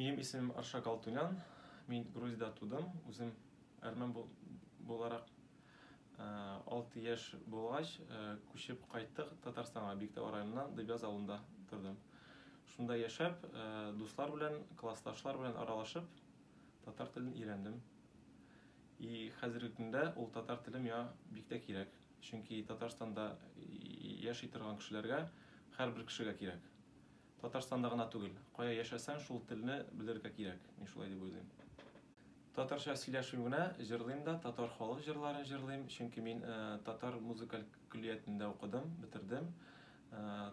Минем исемем Аршак Алтунян. Мин Грузиядә тудым. Үзем әрмән буларак 6 яшь булгач, күчеп кайттык Татарстанга, Биектау районыннан Дөбьяз авылында тордым. Шунда яшәп, дуслар белән, классташлар белән аралашып, татар телен өйрәндем. И хәзерге көндә ул татар теле миңа бик тә кирәк. Чөнки Татарстанда яши торган кешеләргә, һәрбер кешегә кирәк. Татарстанда гына түгел, кая яшәсәң, шул телне белергә кирәк, мин шулай дип уйлыйм. Татарча сөйләшмим генә, җырлыйм да, татар халык җырларын җырлыйм, чөнки мин татар музыкаль көллиятендә укыдым, бетердем,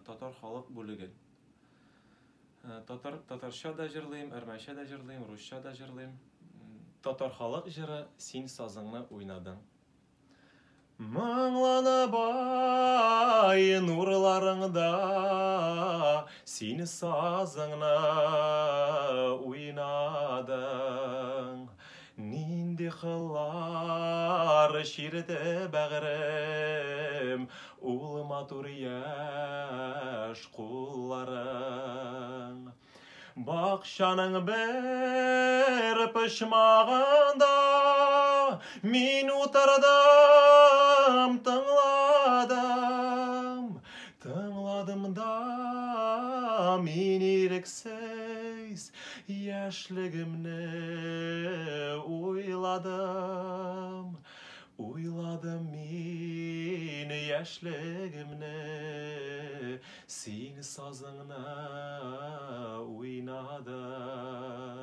татар халык бүлеген. Татар, татарча да җырлыйм, әрмәнчә дә җырлыйм, русча да җырлыйм. Татар халык җыры Син сазыңны уйнадың. Моңланып ай нурларыңда син сазыңны уйнадың. Нинди кыллар чирде бәгърем, ул матур яшь кулларың. Бакчаның бер почмагында мин утырдым, тыңладым. Тыңладым да мин ирексез яшьлегемне уйладым. Уйладым мин яшьлегемне, син сазыңны уйнадың.